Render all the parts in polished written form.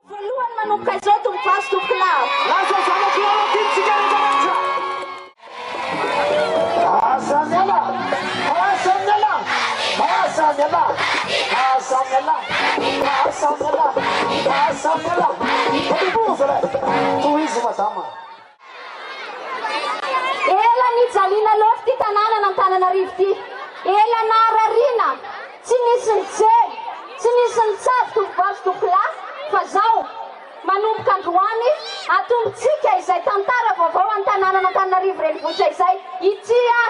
Voalohany manomboka izao tompovavy sy tompokolahy. Lasa zanak'i Lalatiana isika rehetra rehetra. Aza miala, aza miala, aza miala, aza miala, aza miala, aza miala. Tohizo zalahy, tohizo madama. Ela nijaliana loatra ity tanànan'Antananarivo ity. Ela naharariana, tsy nisy nijery, tsy nisy nitsabo tovovavy sy tovolahy fa zao manomboka androany atombotsika izay tantara vaovao an'ny tanànan'Antananarivo renivohitra izay. Ity aho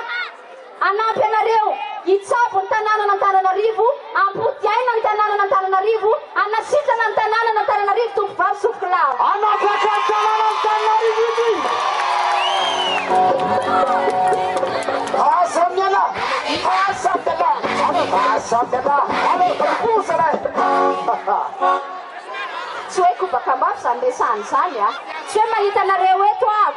hanampy anareo hitsabo ny tanànan'Antananarivo, hampody aina ny tanànan'Antananarivo, hanasitrana ny tanànan'Antananarivo tovovavy sy tovolahy. Hanapaka ny tanànan'Antananarivo ity. Aza miala, aza miala, aza miala, tohizo zalahy. Tsy hoe kobaka mafy izany resahana izany a! Tsy hoe mahita anareo eto aho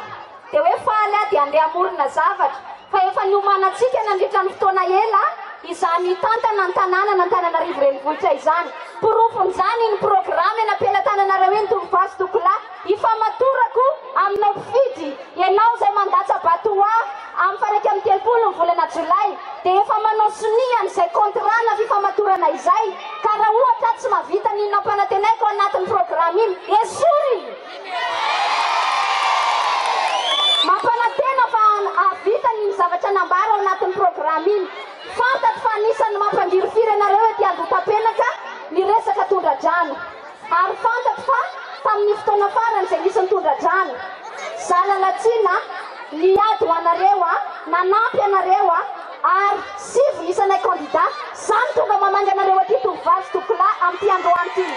dia hoe faly aho dia handeha hamorona zavatra fa efa niomanantsika nandritra ny fotoana ela izany hitantana ny tanànan'Antananarivo Renivohitra izany. Porofon'izany iny programa eny am-pelatananareo iny tovovavy sy tokolahy. Ifamatorako aminao mpifidy, ianao izay mandatsa-bato ho ahy amin'ny faha 31 ny volana jolay dia efa manao sonia an'izay contrat na fifamatorana izay ka raha ohatra aho tsy mahavita an'iny nampanantenaiko ao anatin'ny programa iny, esory! Mampanantena fa hahavita an'iny zavatra nambara ao anatin'ny programa iny. Fantatro fa anisan'ny mampangirifiry anareo ety Andohatapenaka ny resaka tondra-drano. Ary fantatro fa tamin'ny fotoana farany izay nisy ny tondra-drano, za Lalatiana niady ho anareo, nanampy anareo, ary sivy ny isanay kandida, za no tonga mamangy anareo aty tovovavy sy tovolahy amin'ity androany ity.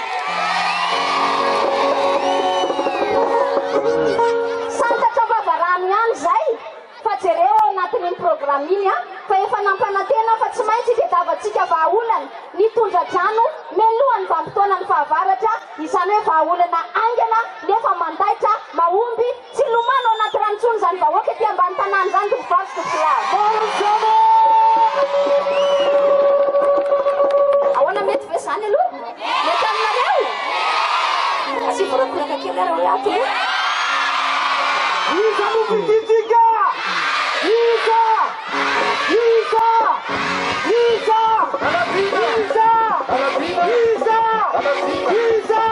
Santatra am-bava rano ihany izay. Fa jereo ao anatin'iny programme iny an, fa efa nampanantena aho fa tsy maintsy hitediavantsika vahaolana ny tondra-drano melohan'ny vanim-potoanan'ny fahavaratra, izany hoe vahaolana haingana nefa mandaitra, mahomby, tsy lomano ao anaty rano intsony izany vahoaka ety ambany tanàna izany tompovavy sy tompolahy. Ahoana mety ve izany aloha? Mety aminareo? Asivo rakoraka kely ary hoe ato e. Iza no fidintsika? Iza? Iza? Iza? Iza? Iza? Iza?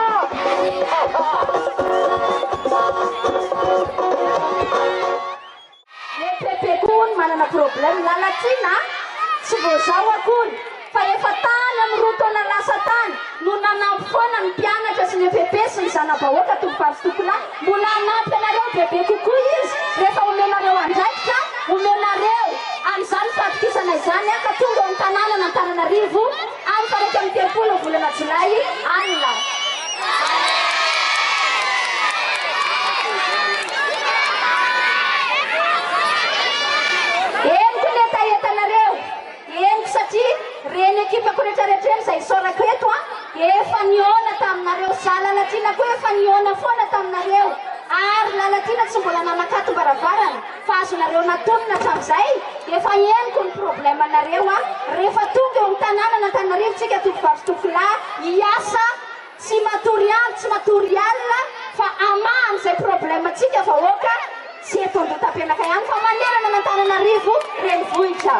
EPP koa hono manana problème. Lalatiana a! Tsy vao zao akory fa efa tany amin'ny roa taona lasa tany no nanampy foana ny mpianatra sy ny EPP sy ny zana-bahoaka tovovavy sy tovolahy. Mbola hanampy anareo bebe kokoa izy rehefa omenareo andraikitra, omenareo an'izany fahatokisana izany ka tonga eo amin'ny tanànan'Antananarivo amin'ny faha 31 ny volana jolay alina. Henoko ny hetahetanareo, henoko satria reny ekipako retraretra reny izay isaorako eto an, dia efa nihaona taminareo, za Lalatiana koa efa nihaona foana taminareo, ary Lalatiana tsy mbola nanakatom-baravarana fa azonareo natonina hatramin'izay, dia efa henoko ny problème-nareo an, rehefa tonga eo amin'ny tanànan'Antananarivo tsika tovovavy sy tovolahy hiasa, Tsy matory andro tsy matory alina fa hamaha an'izay problème tsika vahoaka tsy eto Andohatapenaka ihany fa manerana an'Antananarivo renivohitra.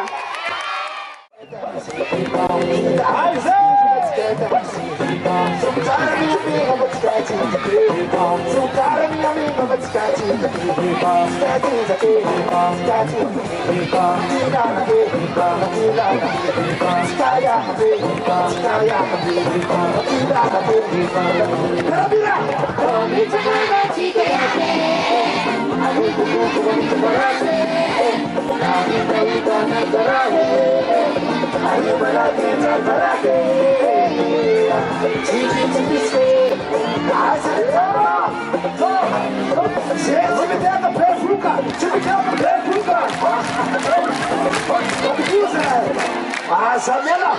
Aza miala!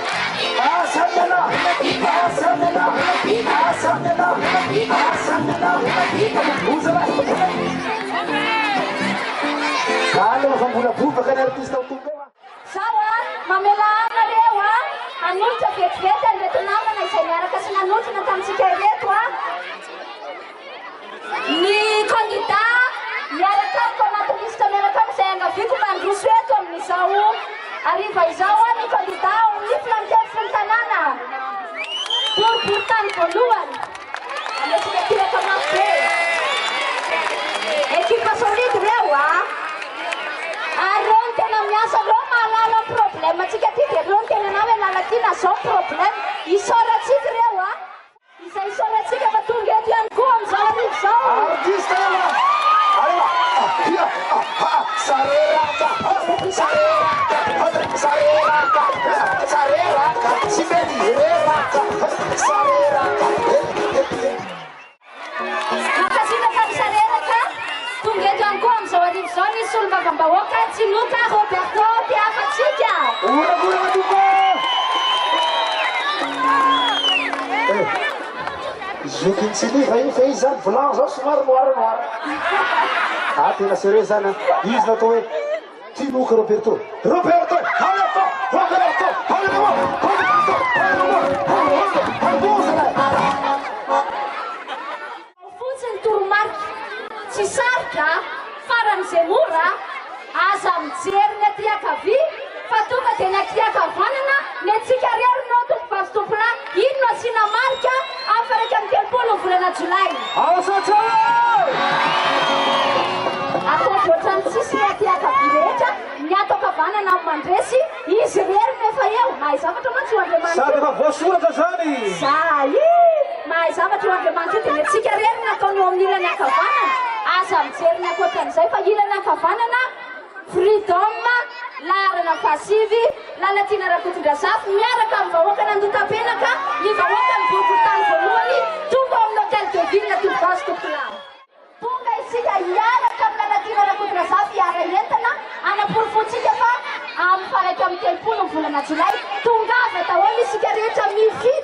Aza miala! Aza miala! Aza miala! Aza miala! Ozala! Zany fa mbola bobaka ny artiste ho tonga eo a! Zao a, mamela anareo a, hanolotra vetivety an'ireto namana izay niaraka sy nanotrona tamintsika ireto a. Ny kandida miaraka amiko anaty lisitra miaraka amiko izay angaviako mba handroso eto amin'izao hariva izao a, ny kandida ao amin'ny filankevitry ny tanàna boriborintany voalohany. Ametsika kiraka mafy be. Ekipa solide reo a. Ary reo no tena miasa, reo mahalala ny problème tsika aty dia reo no tena na hoe Lalatiana zao ny problème. Isaorantsika reo a. Izay isaorantsika fa tonga eto ihany koa amin'izao hariva izao. Artiste alefa! Alefa! Hia! Ha! Sareraka! Sareraka! Sareraka! Sareraka! Tsy mety reraka! Sareraka! Mankasitraka an'i Sareraka, tonga eto ihany koa amin'izao hariva izao ny solombavambahoaka Tsinoka Roberto Mpihafatsika. Orakoraka tompoko! Eh, zokin'i Tsiliva iny fa izy zany blanc zao somary noir noir. Ah, tena sérieux zany an. Izy natao hoe Tinoka Roberto. Roberto, alefa! Roberto, alefa! Roberto, alefa! Roberto, alefa! Fotsy ny toromarika. Tsy sarotra, faran'izay mora, aza mijery ny aty ankavia fa tonga dia ny aty ankavanana ny antsika rery no tompovavy sy tompolahy, iny no asiana marika amin'ny faha 31 ny volana jolay. Aosatsara! Ataovy ohatran'ny tsisy ny aty ankavia rehetra, ny ato ankavanana no mandresy, izy irery no efa eo, mahay zavatra mantsy io Andriamanitra Sady io. efa voasoratra zany. Zay! Mahay zavatra io Andriamanitra io dia ny antsika irery no ataony eo amin'ny ilany ankavanana, aza mijery ny ankoatran'izay fa ilany ankavanana, Freedom, laharana fahasivy, Lalatiana Rakotondrazafy miaraka amin'ny vahoakan'Andotapenaka, ny vahoakan'ny boriborintany voalohany tonga ao amin'ny Hotel de Ville Tovovavy Tompokolahy. Tonga isika hiaraka amin'i Lalatiana Rakotondrazafy hiara-hientana hanaporofoantsika fa amin'ny faha 31 ny volana jolay, tongava daholo isika rehetra mifidy.